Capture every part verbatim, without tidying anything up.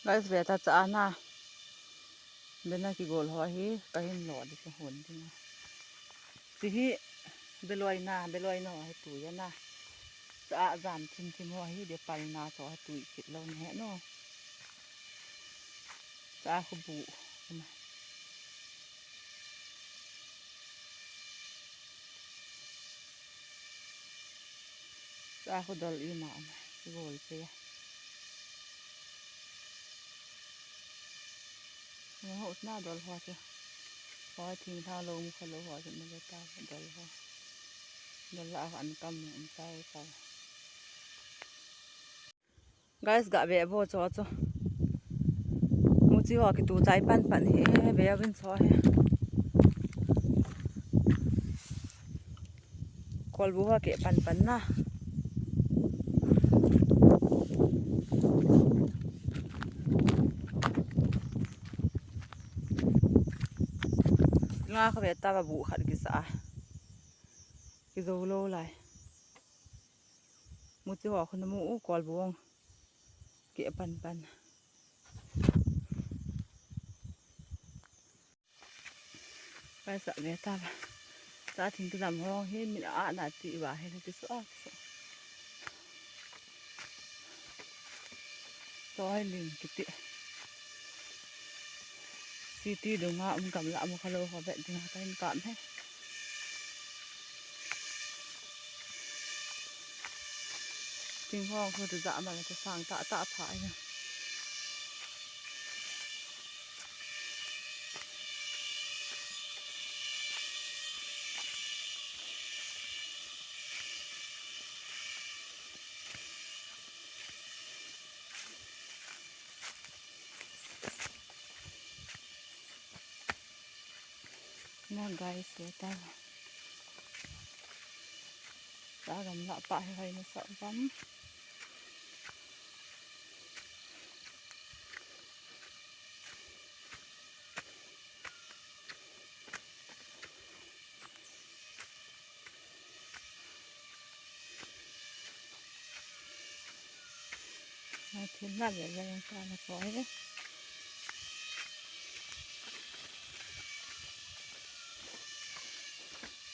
Guys, ve ta cha na. Bena kigol ho hi, kahin lo di ka hon di na. Chi hi, beloi na, beloi na ho hi tui a na. Cha jam thim thim ho hi, de pal na cho hi tui kit lo na he no. Cha khu bu. Cha khu dol ima um. Gol pe. Ho na dol ho chu. Ho thing tha lo mu kha lo ho chu na ta dol ho. Dol la an kam um ta u ta. Guys, ga ve vo cho cho. Muchi ho kitu chai pan pan hi, ve vin cho hi. Kolbu ho ke pan pan na. Nga kha ve ta va bu khat kisa. Kizo lo lai. Muchi ho khun mu u kolbu ong. Ke pan pan. Pai sa ve ta ba. Ta thing tu dam ho hi min a na ti ba he ti so a so. Toi ling kiti. City dunga um gamla mu kha lo ho vet dinga ka in kam he. Ting ho khu tu ja ma ka sang ta ta pha ya. Na guys, ve ta. Ta gamla pa hi hoi na sa bam. Na thil na le le yang ka na ko he.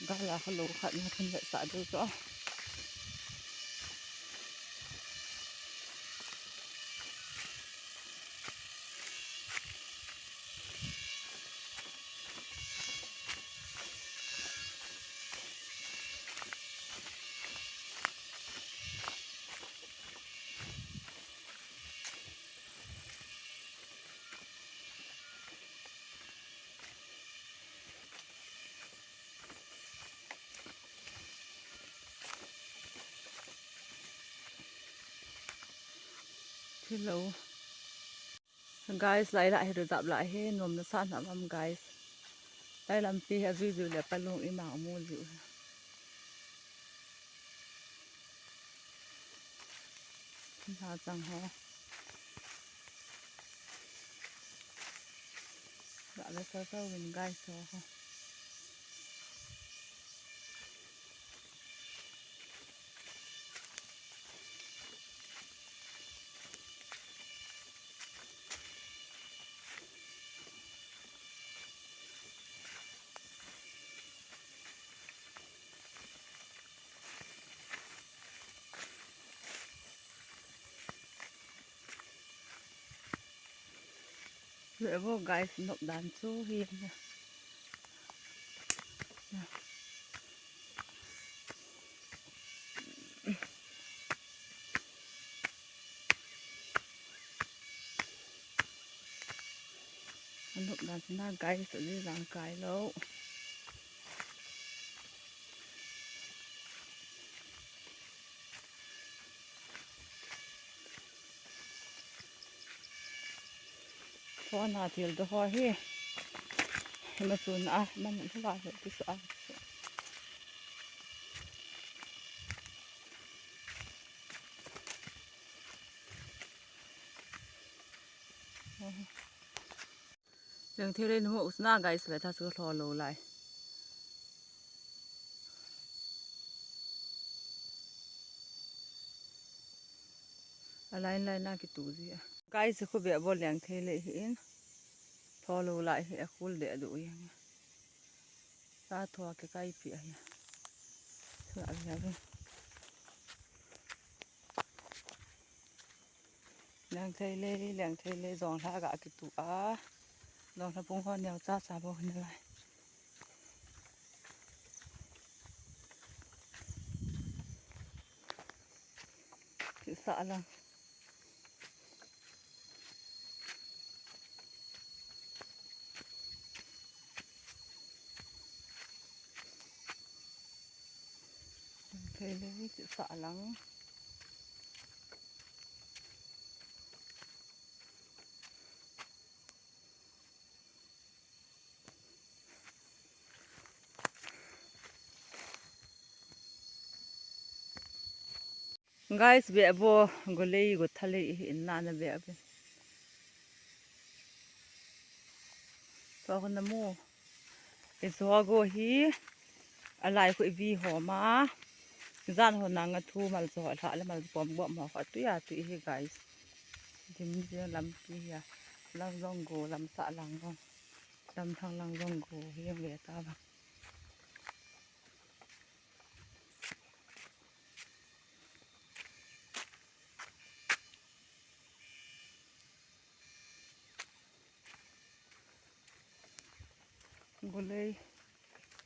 Gala kha lo khat na thun le sa du to. Hello. Guys, lai la hi reserve la hi nom na sa na mam guys. Lai lampi hi jui jui le palung ima mu ju. Na chang ho. La la sa sa win guys ho. Ve vo guys, nop dan chu hi. Nop dan chu na guys, chu jang kai lo. Phone a thil do ho hi. Hima chun a, man hula ho ti sa a. Jeng thei le numo usna guys, ve ta chu lo lo lai. A line line na kitu ji a. Guys, khu be bo leng thei le hi in. Tho lo lai hi a khul de du yang. Sa tho ke kai pi a ya. Sa a ya be. Leng thei le, leng thei le, jong hla ga ki tu a. Jong hla pung ho neo cha cha bo hin lai. Ki sa lang. Thei le ki sa lang. Guys, be bo, go lei, go tha lei, in na na be be. To ko na mu. I zo go hi, a lai khu i vi ho ma. Zan ho nang a thu mal zo hla le mal pom bo ma ho tu ya tu hi, guys. Dim dim lam pi ya. Lam jong go, lam sa lang go. Lam thang lang jong go, hi ve ta ba. Gulei.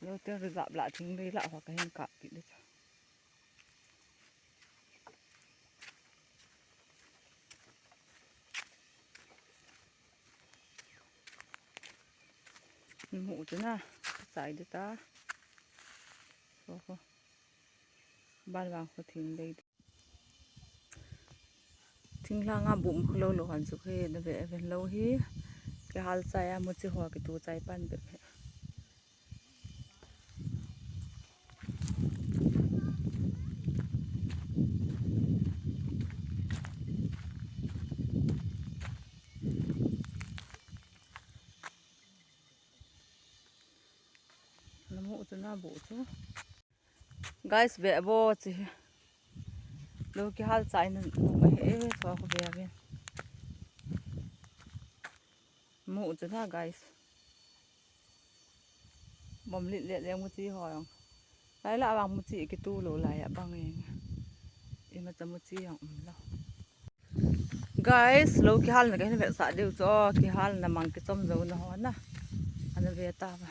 Lo te ri zap la thing lei la ho ka hin kap pi le. Mu chu na, chai de ta. So ko. Ban wang ko thing dei. Thing lang a bum kho lo lo han chu he, na ve ven lo hi. Ke hal chai a mu chi ho ke tu chai pan be. Na mu chu na bu chu. Guys, ve bo chi. Lo ki hal chai na mu he, eh, so ko ve ve. Mu chu na, guys. Bom lit le le mu chi ho yong. Lai la bang mu chi ki tu lo lai a bang eng. I ma cha mu chi yong um lo. Guys, lo ki hal na ka hin ve sa deu cho, ki hal na mang ki chom zo na ho na. Ana ve ta ba.